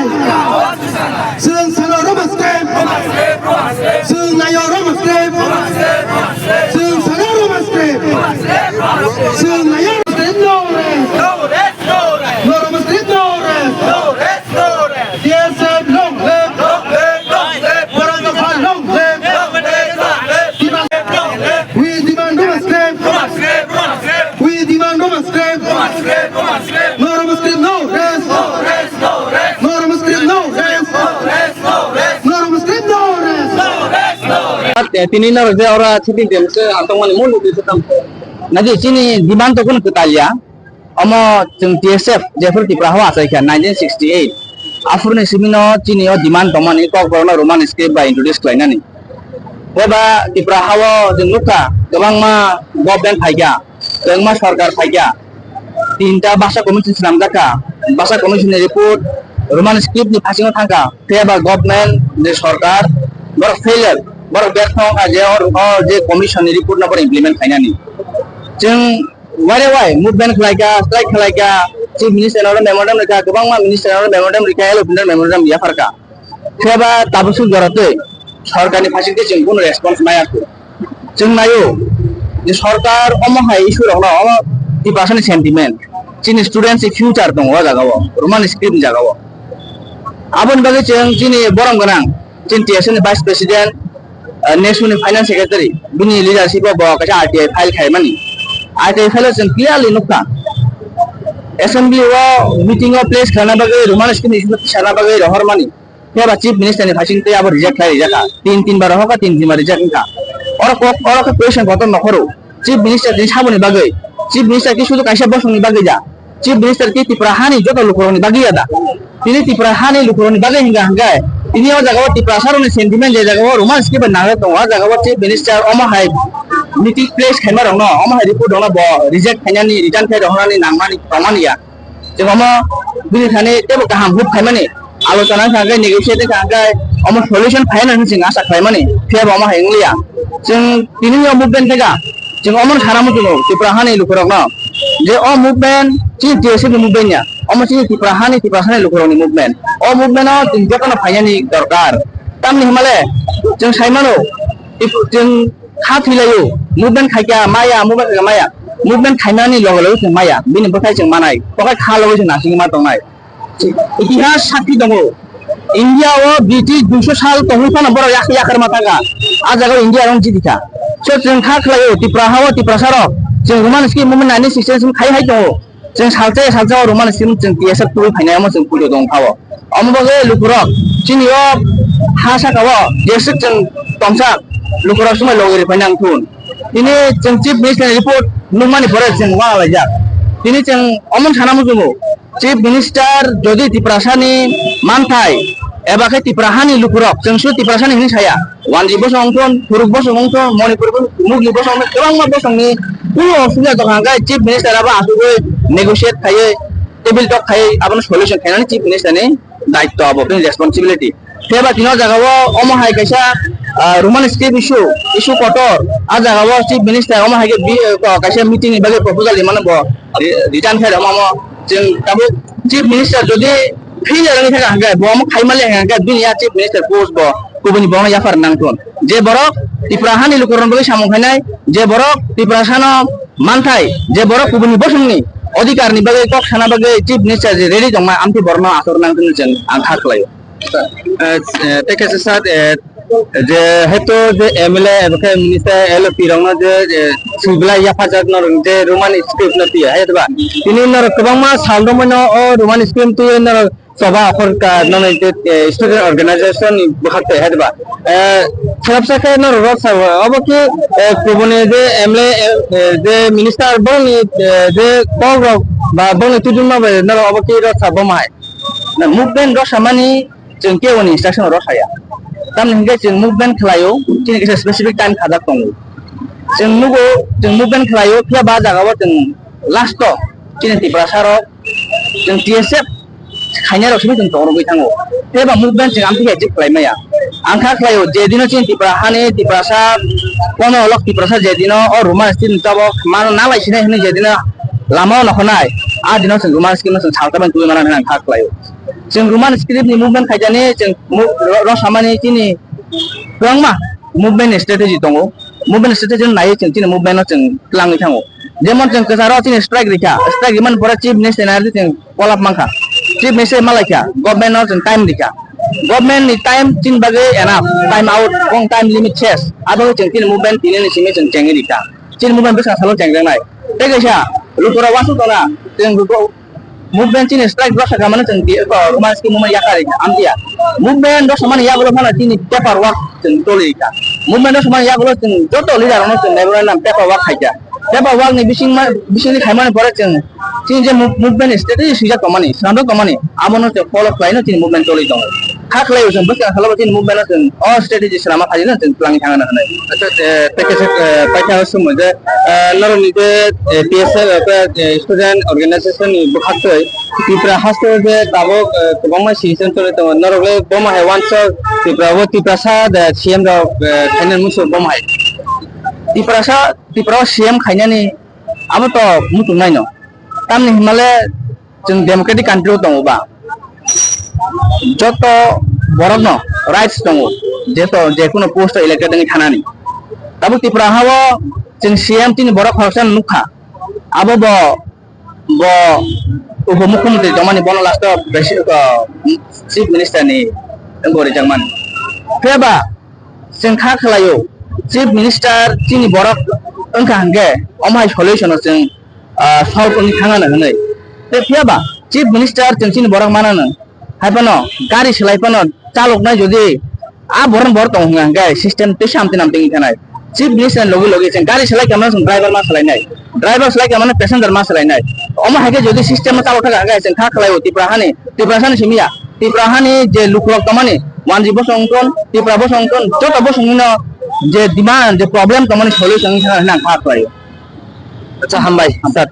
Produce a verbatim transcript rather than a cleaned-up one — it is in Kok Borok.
Chwng sano Roma script. Chwng nayo Roma script. Chwng sano Roma script. Chwng nayo Roma script, no rest. No rest, no rest. No Roma script, no rest. No rest, no rest. T S F long live. Long live, long live. Borok Dopha long live. Long live, long live. Long live. We demand Roma script. Roma script, Roma script. We demand Roma script. Roma script, Roma script. No Roma script, no rest. No rest, no rest. No Roma script, no rest. No rest, no rest. No Roma script, no rest. No rest, no rest. Tini norok je ora sitting time se ang tongmani mul uddesho tamo. Naji chini demand to kunu kwtal ya. Omo chwng T S F jephuru Tripura hao achai kha nineteen sixty-eight. Aphuruni simi no chini o demand tongmani Kokborok no Roman script bai introduce khlainani. Eba Tripura hao chwng nukha kwbangma government phaikha, kwbangma sorkar phaikha. Tinta bhasha commission swnamjakha. Bhasha commission ni report Roman script ni phasingo thangkha. Phiya ba government je sorkar borok failure, borok bertho wngkha je o, o je commission ni report no borok implement khainani. Chwng ware wai movement khlaikha, strike khlaikha, chief minister no memorandum rikha, kwbangma minister no memorandum rikha, L O P no memorandum yapharkha. Phiya ba tabuk suk jora twi sorkar ni phaising twi chwng kunu response maya kho. Chwng naio je sorkar omo hai issue rok no omo Tiprasa ni sentiment, chini students ni future tongo o jaga o, Roman script ni jaga o. Aboni bagwi chwng chini borom gwnang, chini T S F ni vice president, uh, next ni finance secretary, bini leadership o bo kaisa R T I file khaimani. R T I file o chwng clearly nukha. Assembly o meeting o place khlaina bagwi Roman script ni issue tisana bagwi rohormani. Phiya ba chief minister ni phaising tei abo reject khlai rijak kha. Tin, tin bar rohor kha, tin, tin bar reject wngkha. Oro kok, oro khe question kotor nokhoro. Chief minister tini saboni bagwi. Chief minister ki sudu kaisa bosongni bagwi da. Chief minister ki Tripura hani joto lukurokni bagwi ya da. Tini Tripura hani lukurokni bagwi hingka hingkai. Tini o jaga o Tiprasa rokni sentiment je jaga o Roman script bai nangwi tongo. O jaga o chief minister omo hai meeting place khaima rokno, omo hai report rokno bo reject khainani, return khai rohornani nangmani tongmani ya. Chwng omo bini thani teibo kaham huk khaimani, alochona wngkha hwnkhe, negotiate wngkha hwnkhe omo solution phaina hwnwi chwng asa khlaimani, phiya bo omo hai wngliya. Chwng tini o movement theka, chwng omono sana muchungo Tripura hani lukurokno je o movement chini T S F ni movement ya, omo chini Tripura hani Tiprasa ni lukurokni movement. O movement o chwng jotono phainani dorkar. Tamni hwnmale chwng saimano, chwng kha thwilaio, movement khaikha maya, movement khaikha maya, movement khaimani loge loge chwng maya, bini bwkhai chwng manai, bwkhai kha loge chwng nasingwi ma tongnai. Itihas sakhi tongo, India o British duiso sal tongwi phano borok yak-, yakarma thangkha, a jaga o India rok jiti kha. So chwng kha khlaio, Tripura ha o Tiprasa rok, chwng Roman script movement nineteen sixty-eight khai hai tongo. Chwng salsa ya salsa o Roman script chwng T S F tubui phainai omo chwng puijo tong kha o. Omo bagwi lukurok chini o ha saka o jeswk chwng tongsa lukurok swmai logi rwphai nang thun. Tini chwng chief minister ni report nukmani pore chwng uanalaijak. Tini chwng omo sana muchungo chief minister jodi Tiprasa ni manthai eba khe Tripura hani lukurok chwng su Tiprasa ni hinwi saya. Wanji bosong wngthun, Kuruk bosong wngthun, Manipur bosong, Mugni bosong wngthun, kwbangma bosongni kunu osubida tongkha hwnkhe chief minister abo asugwi negotiate khaiwi, table talk khaiwi abono solution khainani chief minister ni daitto abo, bini responsibility. Phiya ba tini o jaga o omo hai kaisa, ah, Roman script issue, issue kotor, a jaga o chief minister omo hai khe bi-, ah, kaisa meeting ni bagwi proposal rimano bo re-, return khe rwmamo. Chwng tabuk chief minister jodi failure wngwi thangkha hwnkhe bo omo khai manliya hwnkhe bini ya chief minister post bo kubuni borokno yaphar nang thun. Je borok Tripura hani lukurokni bagwi samung khainai, je borok Tiprasano manthai, je borok kubuni bosongni odhikarni bagwi kok sana bagwi chief minister je ready tongma, amtwi borokno achuk nang thun chwng ang kha khlaio. Eh, eh, tei kaisa sir, eh, je hetu je M L A eba khe minister L O P rokno je, je sibla yapharjak norok je Roman script no twiya hai ba. Tini norok kwbangma sal romwi no o Roman script twiwi norok choba akhor ka nono je, eh, student organization ni bwkhak tei hai ba. Eh, swrapsa khe norok rok sa obo khe, eh, kubuni je M L A, eh, je minister bongni, eh, je kok rok ba bongni twijlma bai norok obo khe rok sa bo mai. Na movement rok samani chwng kebo ni instruction rw saya. Tamni hwnkhe chwng movement khlaio, chini kisa specific time khajak tongo. Chwng nugo, chwng movement khlaio, phiya ba jaga o chwng last o chini Tiprasa rok, chwng T S F khainai rok simi chwng tongrogwi thango. Phiya ba movement chwng amtwi khe achieve khlai maya. Ang kha khlaio, je dino chini Tipra hani, Tiprasa, kono olok Tiprasa je dino o Roman script ni tabok mano nalai sinai hwnwi je dino lama o nokhonai, a dino chwng Roman script no chwng salta bai tubui mano hwnwi ang kha khlaio. Chwng Roman script ni movement khaijani, chwng mu-, ro-, rwsamani chini kwbangma movement ni strategy tongo. Movement strategy no naiwi chwng chini movement no chwng twlangwi thango. Jemon chwng kwcharo chini strike rikha, strike rimani pore chief minister ni ardi chwng kolap mankha. Chief minister malaikha, government no chwng time rikha. Government ni time chini bagwi enough, time out, bong time limit ses. Aboni chwng chini movement tini ni simi chwng chengwi rikha. Chini movement bwskang salo chengjaknai. Tei kaisa lukurok uansuk tongna, chwng lukurok movement chini strike rwsa kha mano chwng di, ko, Roman script movement yakari amdia. Movement rwsa mani yagulo phano chini paper work chwng toli kha. Movement rwsa mani yagulo chwng joto leader rokno chwng memorandum paper work khaikha. Paper work ni bising ma, bisingni khaimani pore chwng chini je mov-, movement strategy swijak tongmani, swnamjak tongmani, abono chwng follow khlaino chini movement toli tongo. Kha khlai chwng bwskang salo chini movement no chwng o strategy swnama khaino chwng twlangwi thangna hwnwi. Acha, eh, package, eh, paikha swngmung je, eh, norokni je, eh, T S F, eh, student organization ni bwkhaktwi Tripura haste je tabuk, eh, kwbangma situation choli tongo. Norok le bomo hai uansuk Tripura o Tiprasa de C M rok, eh, khaina muchung bomo hai. Tiprasa, Tripura o C M khainani abo to muchung naino. Tamni hwnmale chwng democratic country o tongo ba, joto borokno rights tongo, jeto, jekunu post o elected wngwi thanani. Tabuk Tripura ha o chwng C M tini borok khoroksa nukha, abo bo, bo upo mukhyamantri tongmani, bono last o besi-, o, chief minister ni wngwi rijakmani. Phiya ba chwng kha khlaio, chief minister chini borok wngkha hwnkhe omo hai solution o chwng ah, solve wngwi thangano hwnwi. Tei phiya ba chief minister chwng chini borok manano, hai phano gari swlai phano chaloknai jodi a borok borok tongo hwnka hwnkhe system tei samti namti wngwi thanai. Chief minister ni logi logi chwng gari swlai khe mano chwng driver ma swlainai, driver swlai khe mano passenger ma swlainai. Omo hai khe jodi system o chalok thangkha hwnkhe chwng kha khlaio Tripura hani, Tripura hani simi ya, Tripura hani je lukurok tongmani, wanji bosong wngthun, Tripura bosong wngthun, joto bosong no je demand, je problem tongmani solution wngwi thangna hwnwi ang kha khlaio. Acha, hambai, sir.